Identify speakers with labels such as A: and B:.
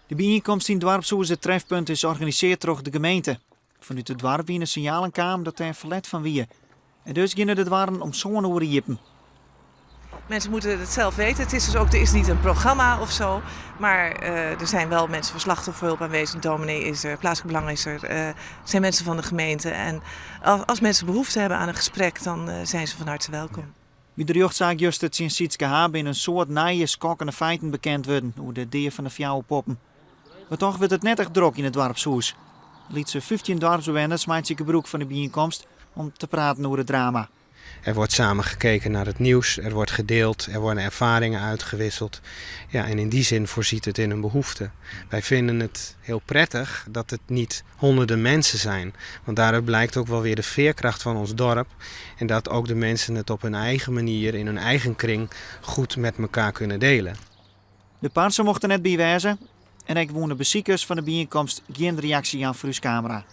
A: De byienkomst yn doarpshûs It Trefpunt is organisearre troch de gemeente. Fanút it doarp wiene sinjalen kaam dat dêr ferlet fan wie. En dus giene de doarren om sân oere iepen.
B: Mensen moeten het zelf weten. Het is dus ook, er is niet een programma of zo. Maar er zijn wel mensen van slachtofferhulp aanwezig. Dominee is er, plaatselijk belang is er. Er zijn mensen van de gemeente. En als mensen behoefte hebben aan een gesprek, dan zijn ze van harte welkom.
A: By de rjochtsaak juster tsjin Sietske H. binne in soad nije skokkende feiten bekend wurden oer de dea fan de fjouwer poppen. Mar toch wurdt it net echt drok yn it doarpshûs. Lytse 15 doarpsbewenners meitsje gebrûk fan de byienkomst om te praten oer it drama.
C: Er wordt samen gekeken naar het nieuws, er wordt gedeeld, er worden ervaringen uitgewisseld. Ja, en in die zin voorziet het in een behoefte. Wij vinden het heel prettig dat het niet honderden mensen zijn. Want daaruit blijkt ook wel weer de veerkracht van ons dorp. En dat ook de mensen het op hun eigen manier, in hun eigen kring, goed met elkaar kunnen delen.
A: De parse mocht der net by wêze en ek woene besikers fan de byienkomst gjin reaksje jaan foar ús kamera.